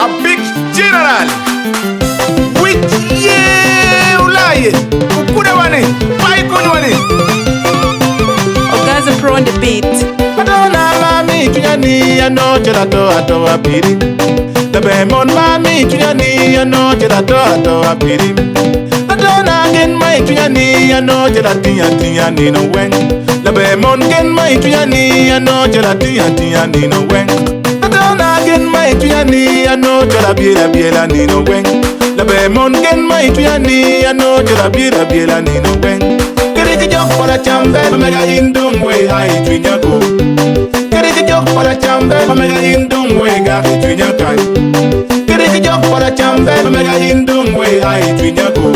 A big general Wic ye olaye Okuda wani Pai kony wani. Ogaza Pro on the beat. Adona mami cwinya ni ano cel ato ato apiri Laber mon mami cwinya ni ano cel ato ato apiri Adona gen ma i cwinya ni ano cel atinga atinga nino weng Laber mon gen ma i cwinya ni ano cel atinga atinga nino weng Adona gen ma i cwinya ni ano cel abyela abyela nino weng Laber mon gen ma i cwinya ni ano cel abyela abyela nino weng Kadi ki jok pa lacam ber ma mega in dong we a i cwinya go Kadi ki jok pa lacam ber ma mega in dong we gak i cwinya kany Kadi ki jok pa lacam ber ma mega in dong we a i cwinya go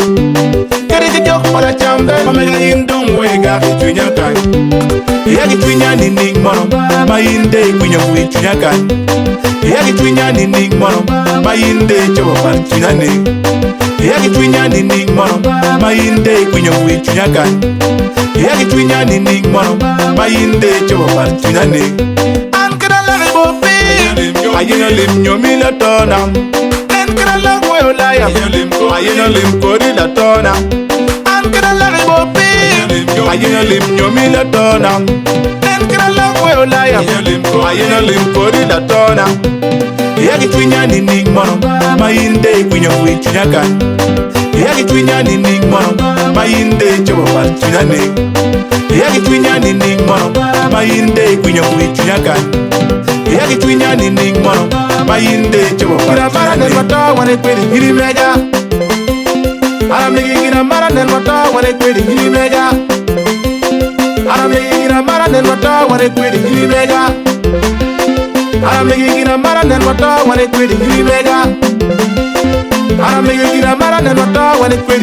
Kadi ki jok pa lacam ber ma mega in dong we gak i cwinya kany Iya ki cwinya nining mono ma in de ikwinyo kwi cwinya kany Iya ki cwinya nining mono ma in de icobo par cwinya ni Iya ki cwinya nining mono ma in de ikwinyo kwi cwinya kany Iya ki cwinya nining mono ma in de icobo par cwinya ni An kede alaki bor piny ayenyo lim nyomi latona En kede alak weyo laya ayenyo lim kodi latona An kede alaki bor piny ayenyo lim nyomi latona En kede alak weyo laya ayenyo lim kodi latona Iya ki cwinya nining mono ma in de ikwinyo kwi cwinya kany Iya ki cwinya nining mono ma in de icobo par cwinya ni Iya ki cwinya nining mono ma in de ikwinyo kwi cwinya kany Iya ki cwinya nining mono ma in de icobo par cwinya ni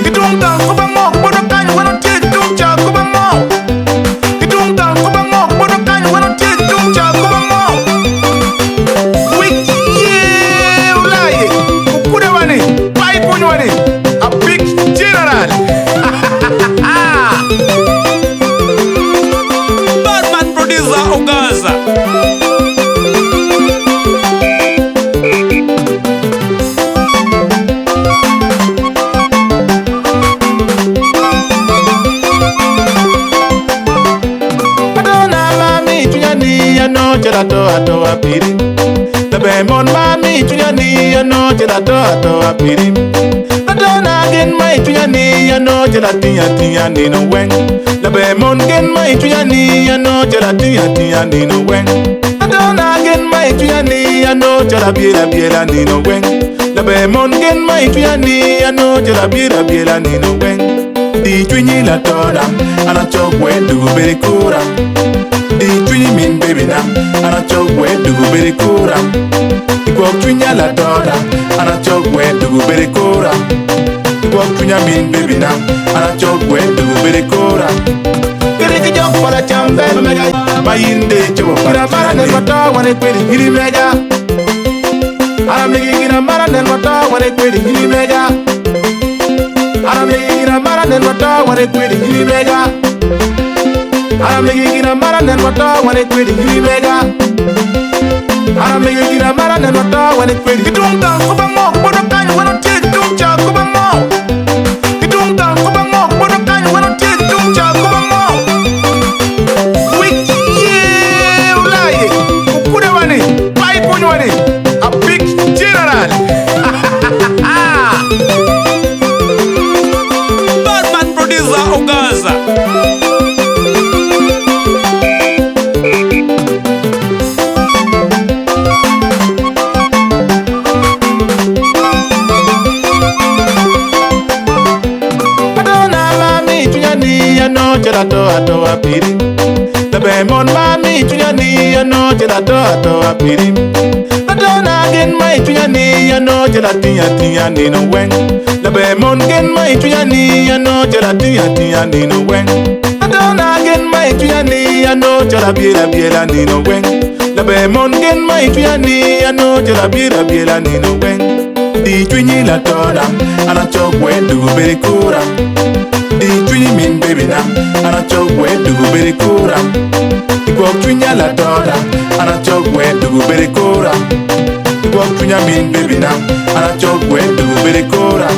Gitung tang kuba ngok bodo kany weno tye gitung ca kuba ngok Gitung tang kuba ngok bodo kany weno tye gitung ca kuba ngok Wic ye olaye okuda wani pai kuny wani A big general. Badman producer Ogaza. Adona mami cwinya ni ano cel ato ato apiri Laber mon mami cwinya ni ano cel ato ato apiri Adona gen ma i cwinya ni ano cel atinga atinga nino weng Laber mon gen ma i cwinya ni ano cel atinga atinga nino weng Adona gen ma i cwinya ni ano cel abyela abyela nino weng Laber mon gen ma i cwinya ni ano cel abyela abyela nino weng Di cwinyi latona an acok we dugo bedo i kura Di cwinyi min baby na an acok we dugo bedo i kura Igwok cwinya latona an acok we dugo bedo i kura Igwok cwinya min baby na an acok we dugo bedo i kura Kadi ki jok pa lacam ber ma mega ma in de icobo par cwinya ni Gitung tang kuba ngok bodo kany weno tye gitung ca kuba ngok Gitung tang kuba ngok bodo kany weno tye gitung ca kuba ngok Wic ye olaye okuda wani pai kuny wani A big general. Badman producer Ogaza. Adona mami cwinya ni ano cel ato ato apiri Laber mon mami cwinya ni ano cel ato ato apiri Adona gen ma i cwinya ni ano cel atinga atinga nino weng Laber mon gen ma i cwinya ni ano cel atinga atinga nino weng Adona gen ma i cwinya ni ano cel abyela abyela nino weng Laber mon gen ma i cwinya ni ano cel abyela abyela nino weng Di cwinyi latona an acok we dugo bedo i kura Di cwinyi min baby na an acok we dugo bedo i kura Igwok cwinya latona an acok we dugo bedo i kura Igwok cwinya. cwinya min baby na An acok we dugu bedo i kora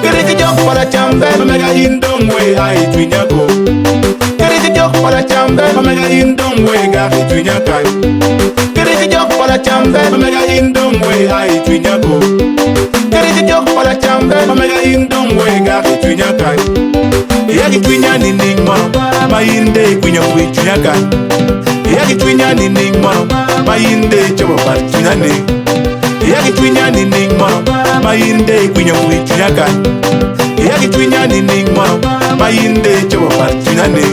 Kadi ki jok pa lacam ber ma mega in dong we a i cwinya go Kadi ki jok pa lacam ber ma mega in dong we gak i cwinya kany Kadi ki jok pa lacam ber ma mega in dong we a i cwinya go Kadi ki jok pa lacam ber ma mega in dong we gak i cwinya kany Iya ki cwinya nining mono ma in de ikwinyo kwi cwinya kany Iya ki cwinya nining mono ma in de icobo par cwinya ni Iya ki cwinya nining mono ma in de ikwinyo kwi cwinya kany Iya ki cwinya nining mono ma in de icobo par cwinya ni.